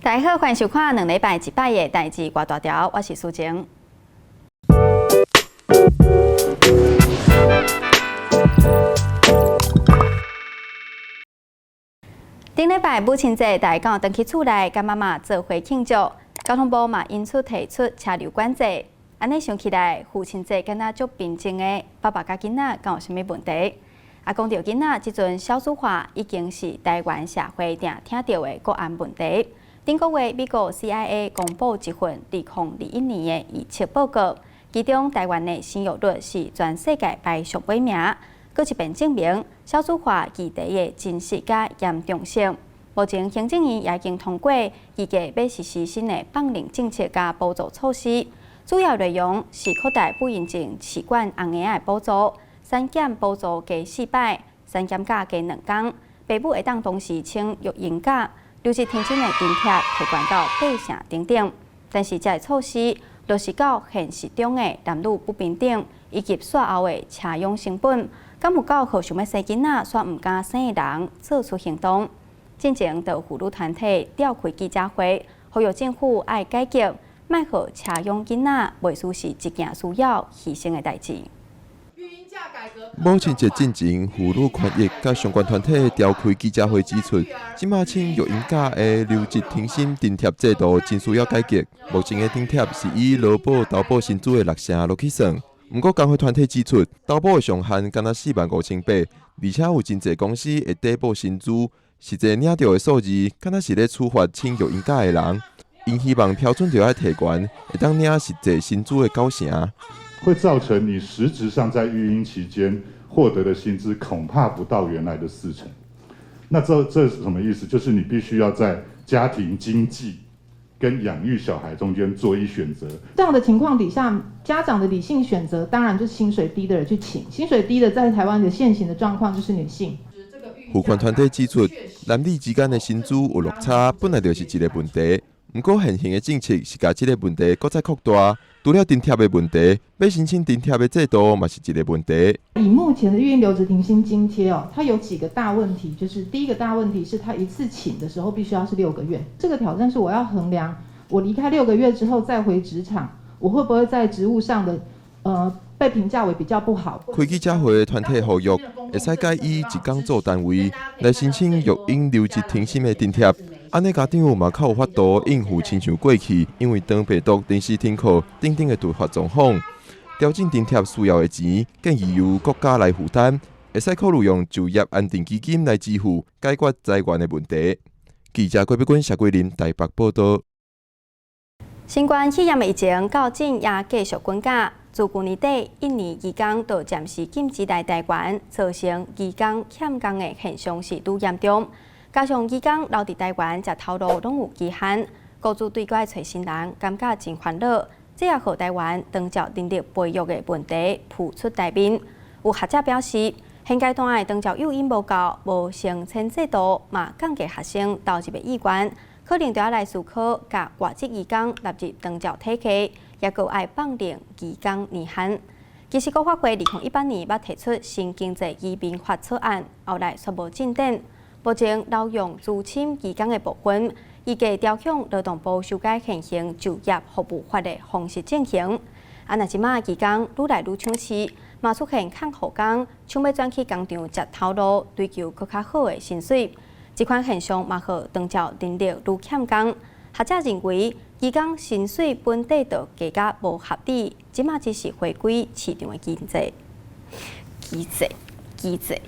大家好，歡迎收看兩禮拜一擺的代誌外大條，我是蘇晴。頂禮拜母親節，大家敢有轉去厝內，佮媽媽做伙慶祝。交通部嘛因此提出車流管制。按呢想起來，父親節敢若足平靜的，爸爸佮囡仔敢有啥物問題？啊，講著囡仔，這陣少子化已經是台灣社會定聽著的國安問題。頂個月，美國 CIA 公布一份2021年的預測報告，其中台灣的生育率是全世界排上尾名，閣一遍證明少子化議題的真實佮嚴重性。目前行政院也已經通過，預計欲實施新的放領政策佮補助措施，主要內容是擴大不孕症試管紅嬰仔的補助，產檢補助加四擺，產檢假加兩工，爸母會當同時請育嬰假。留職停薪的津貼提懸到八成等等，但是這个措施落實到現實中的男女不平等，以及煞後的車養成本，敢有夠予想欲生囡仔卻毋敢生的人做出行動？進前就婦女團體召開記者會，呼籲政府愛改革，莫予車養囡仔袂輸是一件需要犧牲的代誌。母親節進前，婦女權益佮相關團體召開記者會指出，這馬請育嬰假的留職停薪津貼制度真需要改革。目前的津貼是以勞保投保薪資的六成落去算。毋過工會團體指出，投保的上限敢若45,800，而且有真濟公司會底報薪資，實際領著的數字敢若是咧處罰請育嬰假的人。𪜶希望標準著愛提懸，會當領實際薪資的九成。會造成你實質上在育嬰期間獲得的薪資恐怕不到原來的四成。那這是什麼意思？就是你必須要在家庭經濟跟養育小孩中間做一選擇。這樣的情況底下，家長的理性選擇當然就是薪水低的人去請，薪水低的在台灣的現行的狀況就是女性。婦權團體指出，男女之間的薪資有落差，本來就是一個問題。毋過現行的政策是共這個問題閣再擴大，除了津貼的問題，欲申請津貼的制度嘛是一個問題。以目前的育嬰留職停薪津貼哦，它有幾個大問題，就是第一個大問題是，它一次請的時候必須要是六個月，這個挑戰是我要衡量，我離開六個月之後再回職場，我會不會在職務上的，被評價為比較不好。開記者會的團體呼籲，會使改以一工做單位來申請育嬰留職停薪的津貼。按呢家長嘛較有法度應付親像過去，因為腸病毒臨時停課等等的突發狀況，調整津貼需要的錢，建議由國家來負擔，會使考慮用就業安定基金來支付，解決財源的問題。記者郭碧君、謝桂林台北報導。新冠肺炎疫情到今也繼續滾價，自舊年底，印尼移工就暫時禁止來台灣，造成移工欠工的現象是愈嚴重。加上移工留佇台灣食頭路攏有期限，雇主對外揣新人感覺真煩惱，這也予台灣長照人力培育的問題浮出台面。有學者表示，現階段的長照誘因無夠，無升遷制度嘛降低學生投入的意願，可能就愛來思考，共外籍移工納入長照體系，抑閣愛放寬移工年限。其實國發會2018年捌提出新經濟移民法草案，後來卻無進展。目前留用資深移工的部分，預計調向勞動部修改現行就業服務法的方式進行。啊，若這馬移工愈來愈搶市，嘛出現看護工搶欲轉去工廠食頭路，追求閣較好的薪水。這款現象嘛，予長照人力愈欠工。學者認為，移工薪水本底就低甲無合理，這馬只是回歸市場的機制。機制，機制。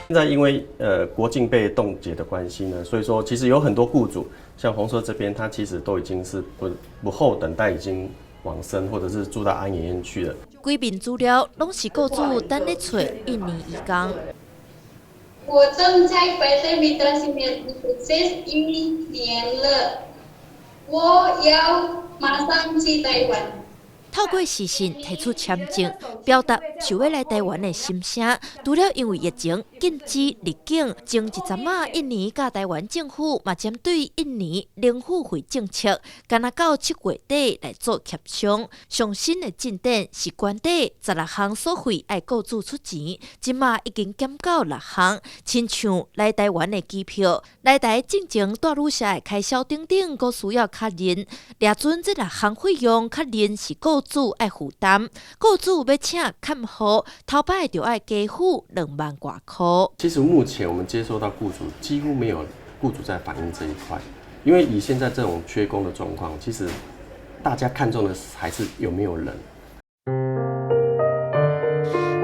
現在因為國境被凍結的關係呢，所以說其實有很多雇主，像紅社這邊，他其實都已經是不候等待，已經往生或者是住到安養院去了。規面資料攏是雇主等咧揣印尼移工。我正在 PT Mitra Sinergi 一年了，我要馬上去台灣。透過視訊提出簽證，表達想欲來台灣的心聲。除了因為疫情禁止入境，前一陣仔印尼佮台灣政府嘛針對印尼零付費政策，干焦到7月底來做協商。上新的進展是關底16項所費愛雇主出錢，這馬已經減到6項，親像來台灣的機票、來台進前蹛旅社的開銷等等，閣需要確認。掠準這6項費用確認是雇主愛負擔，雇主欲請看護，頭擺就愛加付2萬外箍。其實目前我們接收到雇主幾乎沒有雇主在反映這一塊，因為以現在這種缺工的狀況，其實大家看重的還是有沒有人。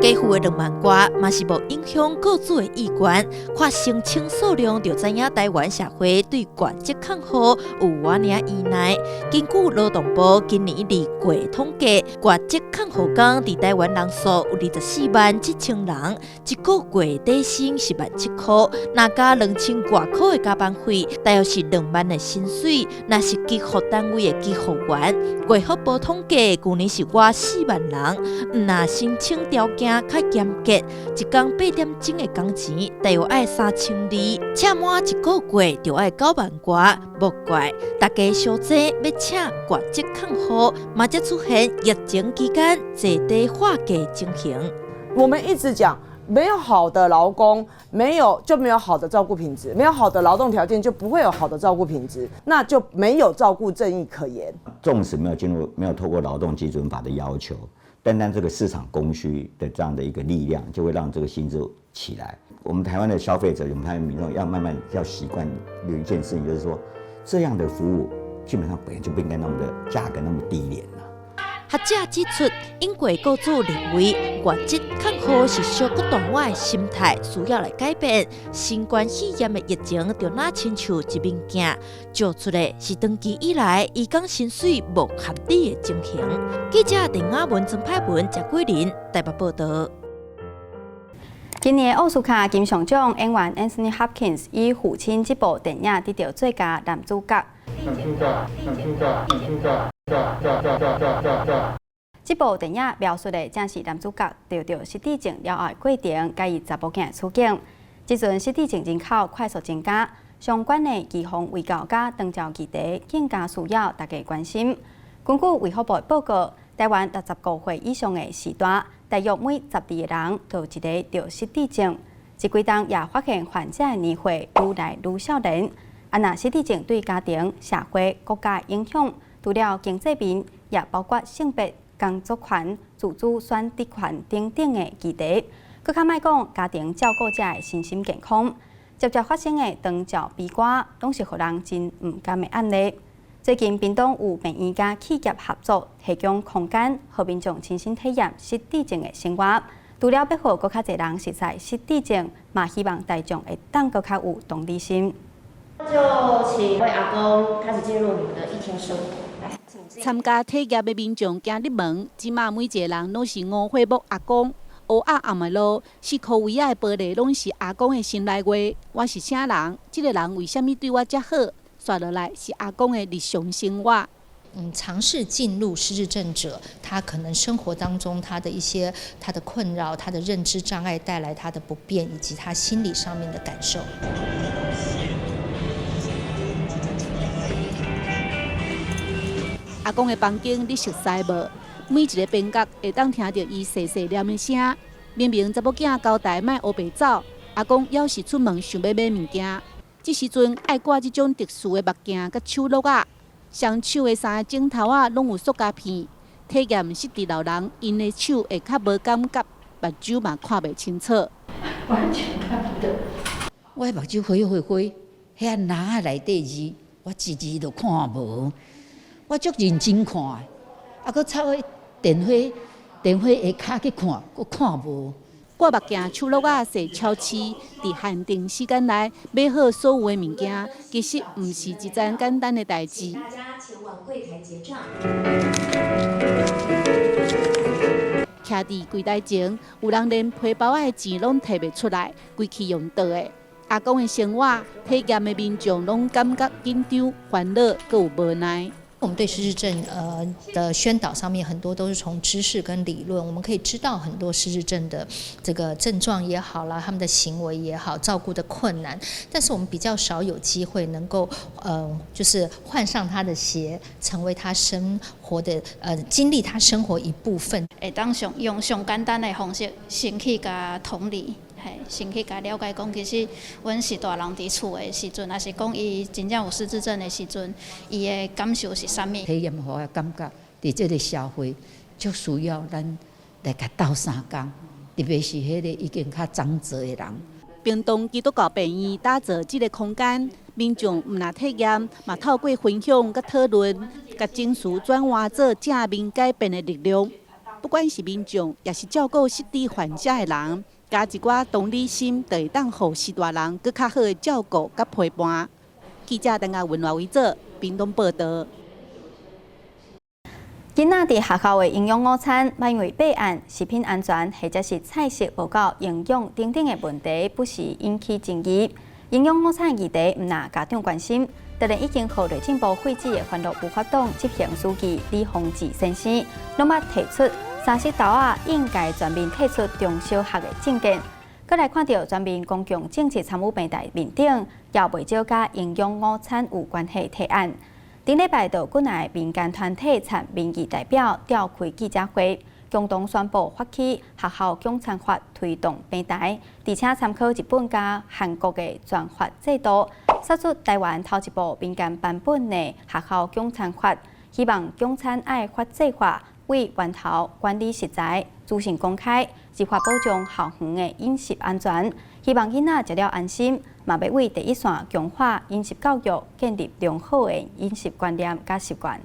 加付的2萬外，嘛是無影響雇主的意願。看申請數量就知影台灣社會對外籍看護有偌爾依賴。根據勞動部今年2月統計，外籍看護工佇台灣人數有24萬7千人，一個月底薪10萬7箍，若加2000外箍的加班費，大約是2萬的薪水。若是給付單位的給付員，衛福部統計，舊年是倚4萬人，毋若申請條件較嚴格，一工8點鐘的工錢大約愛3200，請滿一個月就愛9萬外，無怪大家相爭欲請外籍看護，嘛才出現疫情期間坐地化價情形。我們一直講，沒有好的勞工，沒有就沒有好的照顧品質，沒有好的勞動條件，就不會有好的照顧品質，那就沒有照顧正義可言。縱使沒有進入，沒有透過勞動基準法的要求。單單這個市場供需的這樣的一個力量，就會讓這個薪資起來。我們台灣的消費者，我們台灣民眾要慢慢要習慣有一件事情，就是說，這樣的服務基本上本來就不應該那麼的價格那麼低廉。學者指出，英國雇主認為外籍看護是小閣大碗的心態需要來改變。新冠肺炎的疫情就若親像一面鏡，照出的是長期以來移工薪水無合理的情形。記者鄧亞文、曾派文、謝桂林台北報道。今年奧斯卡金像獎演員 Anthony Hopkins 以《父親》這部電影得著最佳男主角。男主角，男主角，男主角。這部電影描述的正是男主角得著失智症了後的過程，佮伊查某囝的處境。這陣失智症人口快速增加，相關的預防衛教佮長照議題更加需要大家關心。根據衛福部的報告，台灣65歲以上的序大，大約每12個人就有一个著失智症。這幾冬也發現患者的年歲愈來愈少年。啊，若失智症對家庭、社會、國家的影響，除了經濟面，也包括性別、工作權、自主選擇權等等的議題。閣較莫講家庭照顧者的身心健康，接接發生的長照悲歌，攏是予人真毋甘的案例。最近，屏東有病院佮企業合作，提供空間，予民眾親身體驗失智症的生活。除了欲予閣較濟人熟似失智症，嘛希望大眾會當閣較有同理心。就請位阿公開始進入你們的一天生活。參加體驗的民眾行入門，這馬每一个人攏是五歲目阿公，烏暗暗的路，四箍圍仔的玻璃攏是阿公的心內話。我是啥人？這个人為啥物對我遮好？紲落來是阿公的日常生活。嘗試進入失智症者，他可能生活當中他的一些他的困擾、他的認知障礙帶來他的不便，以及他心理上面的感受。阿公的房間你熟似無？每一个邊角會當聽著伊細細念的聲。明明查某囝交代莫烏白走，阿公猶是出門想欲買物件。這時陣愛掛這種特殊的目鏡佮手橐仔，雙手的三个指頭仔攏有塑膠片。體驗失智老人，𪜶的手會較無感覺，目睭嘛看袂清楚。完全看不到。我的目睭花花花，遐籃仔內底字，我一字都看無。我足認真看的，啊，閣插去電話電話下跤去看，閣看無。掛目鏡、手橐仔、踅超市，佇限定時間內買好所有的物件，其實毋是一件簡單的代誌。大家前往櫃檯結帳。徛佇櫃台前，有人連皮包仔的錢攏提袂出來，規氣用倒的。阿公的生活體驗的民眾攏感覺緊張、煩惱，閣有無奈。我們對失智症的宣導上面，很多都是從知識跟理論，我們可以知道很多失智症的這個症狀也好啦，他們的行為也好，照顧的困難，但是我們比較少有機會能夠就是換上他的鞋，成為他生活的經歷他生活一部分。會當上用上簡單的方式，先去共同理，嘿，先去共了解講，其實阮序大人佇厝的時陣，抑是講伊真正有失智症的時陣，伊的感受是啥物？體驗予我感覺，佇這个社會足需要咱來共鬥相共，特別是彼个已經較長者的人。屏東基督教病院打造這个空間，民眾毋但體驗，嘛透過分享佮討論，共情緒轉換做正面改變的力量。不管是民眾，抑是照顧失智患者的人，加一寡同理心，就會當予序大人閣較好的照顧佮陪伴。記者陳亞文、賴維祖，屏東報導。囡仔佇學校的營養午餐，因為備案、食品安全或者是菜色無夠營養等等的問題，不時引起爭議。營養午餐議題，毋但家長關心，當然已經予內政部廢止的歡樂無法黨執行書記李鴻志先生，攏捌提出三色豆仔應該全面退出中小學的政見。閣來看著全面公共政策參與平台面頂，也袂少佮營養午餐有關係提案。頂禮拜就國內民間團體參民意代表召開記者會，共同宣布發起學校供餐法推動平台，而且參考日本佮韓國的專法制度，殺出台灣頭一部民間版本的學校供餐法，希望供餐愛法制化，為源頭管理食材、資訊公開，依法保障校園的飲食安全，希望囡仔食了安心。嘛欲為第一線強化飲食教育，建立良好的飲食觀念佮習慣。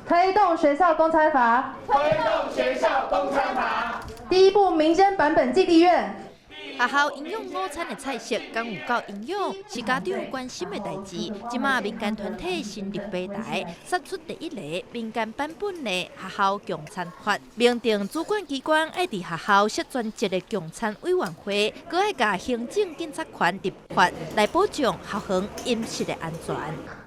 推動學校供餐法，推動學校供餐法。第一部民間版本進立院。學校營養午餐的菜色敢有夠營養，是家長關心的代誌。這馬民間團體成立平台，殺出第一个民間版本的學校供餐法，明定主管機關愛佇學校設專職的供餐委員會，閣愛共行政警察權立法來保障學校飲食的安全。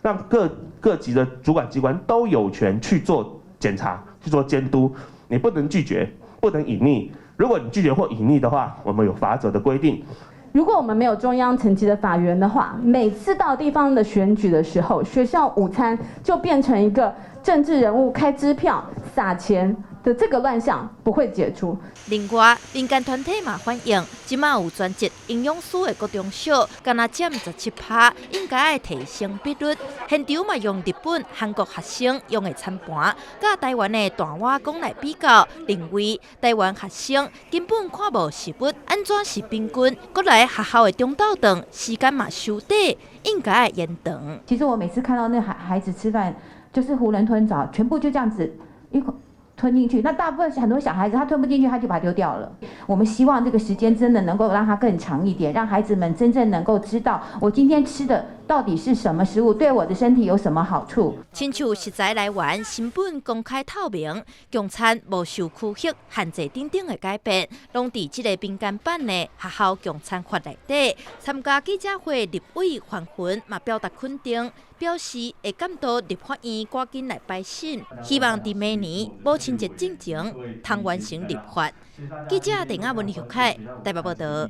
讓各級的主管機關都有權去做檢查、去做監督，你不能拒絕，不能隱匿。如果你拒絕或隱匿的話，我們有罰則的規定。如果我們沒有中央層級的法源的話，每次到地方的選舉的時候，學校午餐就變成一個政治人物開支票撒錢的這個亂象不會解除。另外，民間團體嘛反映，這馬有專職營養師的國中小，敢若佔17%，應該愛提升比率。現場嘛用日本、韓國學生用的餐盤，佮台灣的大碗公來比較，認為台灣學生根本看無食物，按怎是平均？閣來學校的中晝頓時間嘛收短，應該愛延長。其實我每次看到那孩子吃飯，就是囫圇吞棗，全部就這樣子一口吞進去，那大部分很多小孩子他吞不進去，他就把它丟掉了。我們希望這個時間真的能夠讓它更長一點，讓孩子們真正能夠知道我今天吃的到底是什麼食物，對我的身體有什麼好處。親像食材來源、成本公開透明，供餐無受區域限制等等的改變，攏佇這个民間版的學校供餐法內底。參加記者會立委范雲嘛表達肯定，表示會監督立法院趕緊來排審，希望佇明年母親節進前通完成立法。記者鄧亞文、劉凱台北報導。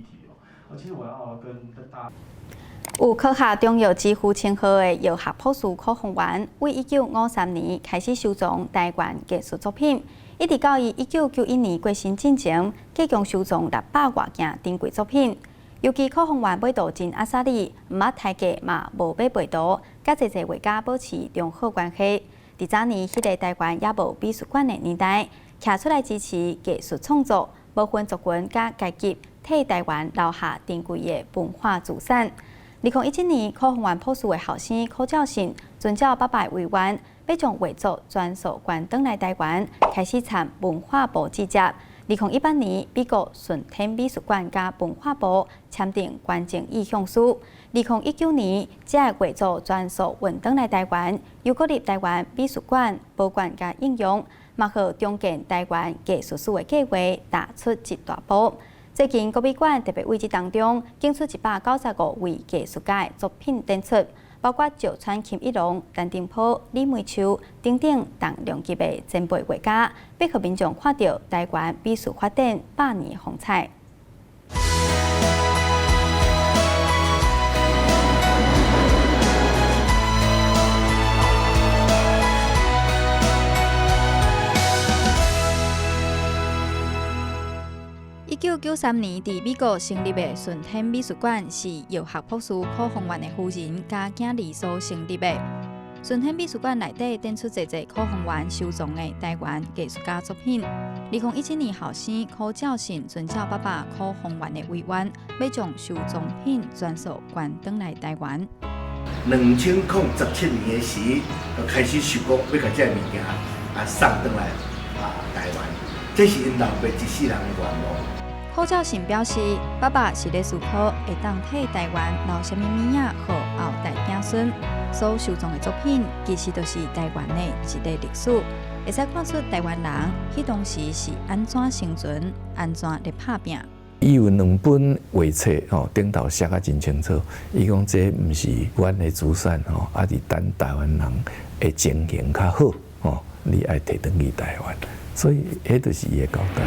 有科學中藥之父稱號的藥學博士柯宏源，為1953年開始收藏台灣藝術作品，一直到伊1991年過身進前，計共收藏600外件珍貴作品。尤其柯宏源買圖真阿莎力，毋捌刣價嘛無欲賣圖，佮濟濟畫家保持良好關係。佇早年彼个台灣猶無美術館的年代，徛出來支持藝術創作，無分族群佮階級，替台灣留下珍貴的文化資產。2017年，柯宏源博士的後生柯兆信遵照爸爸遺願，欲將畫作全數捐轉來台灣，開始參文化部集結。2018年，美國順天美術館佮文化部簽訂捐贈意向書。2019年，這个畫作全數運轉來台灣，由國立台灣美術館保管佮應用，嘛予重建台灣藝術史的計劃踏出一大步。最近國美館特別為這當中，展出195位藝術家的作品展出，包括石川欽一郎、陳澄波、李梅秋等等重量級的前輩畫家，欲予民眾看著臺灣美術發展百年風采。1993年，佇美國成立的順天美術館是藥學博士柯宏源的夫人佮囝兒所成立的。順天美術館內底展出濟濟柯宏源收藏的臺灣藝術家作品。2017年，後生柯照信遵照爸爸柯宏源的遺願，欲將收藏品全數捐轉來臺灣。2017年的時，就開始想講欲共這个物件送轉來臺灣，這是𪜶老爸一世人的願望。柯照信表示，爸爸是咧思考會當替臺灣留啥物物仔，予後代子孫。所收藏的作品，其實就是臺灣的一个歷史，會使看出臺灣人彼當時是按怎生存，按怎咧拍拚。伊有兩本畫冊吼，頂頭寫甲真清楚。伊講這毋是阮的資產吼，啊是等臺灣人的情形較好吼，你愛提轉去臺灣，所以彼就是伊的交代。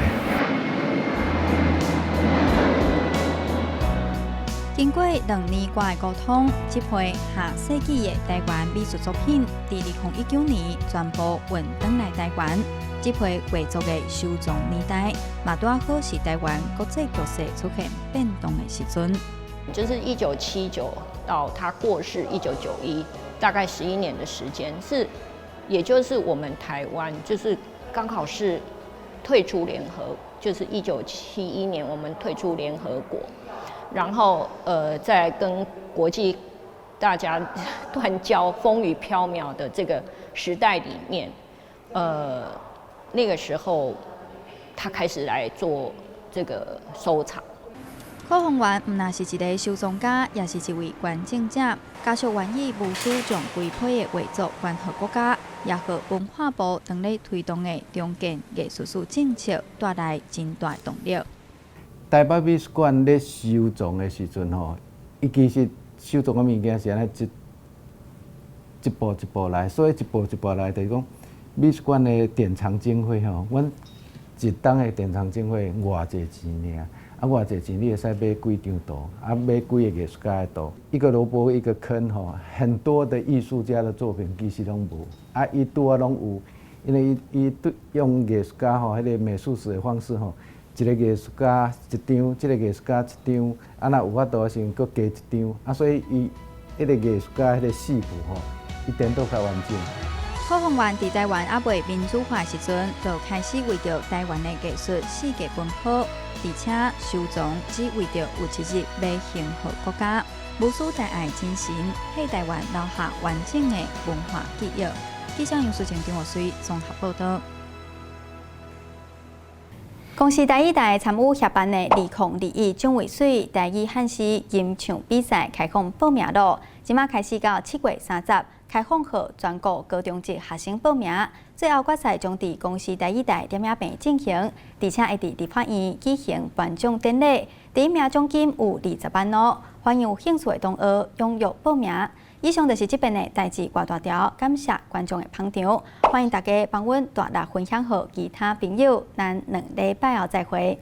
經過2年外的溝通，這批下世紀的臺灣美術作品，佇2019年全部運轉來臺灣。這批畫作的收藏年代，嘛拄好是臺灣國際局勢出現變動的時陣。就是1979到他過世1991，大概11年的時間，是，也就是我們臺灣就是剛好是退出聯合，就是1971年我們退出聯合國。然後，在跟國際大家斷交、風雨飄渺的這個時代裡面，那個時候他開始來做這個收藏。柯宏源毋但是一个收藏家，也是一位捐贈者。家屬願意無私將規批的畫作捐予國家，也予文化部當咧推動的重建藝術史政策帶來真大動力。台北美術館咧收藏的時陣吼，伊其實收藏的物件是按呢一一步一步來，所以一步一步來，就是講美術館的典藏經費吼，阮一冬的典藏經費偌濟錢爾，偌濟錢你會使買幾張圖，買幾個藝術家的圖，一個蘿蔔一個坑吼，很多的藝術家的作品其實攏無，伊拄仔攏有，因為伊對用藝術家吼，彼个美術史的方式吼。一個藝術家一張，這個藝術家一張，若有法度的時陣，閣加一張，所以伊彼个藝術家彼个系譜吼，伊顛倒較完整。柯宏源佇臺灣猶未民主化時陣，就開始為著臺灣的藝術四界奔跑，而且收藏只為著有一日欲還予國家，無私大愛精神，替臺灣留下完整的文化記憶。記者楊淑靜、張岳水綜合報導。公視台語台參與協辦的2021蔣渭水台語漢詩吟唱比賽開放報名囉，這馬開始到7月30開放予全國高中職學生報名，最後決賽將佇公視台語台點影棚進行，而且會佇立法院舉行頒獎典禮，第一名獎金有20萬哦，歡迎有興趣的同學踴躍報名。以上就是這遍的代誌外大條，感謝觀眾的捧場，歡迎大家幫阮大力分享予其他朋友，咱2禮拜後再會。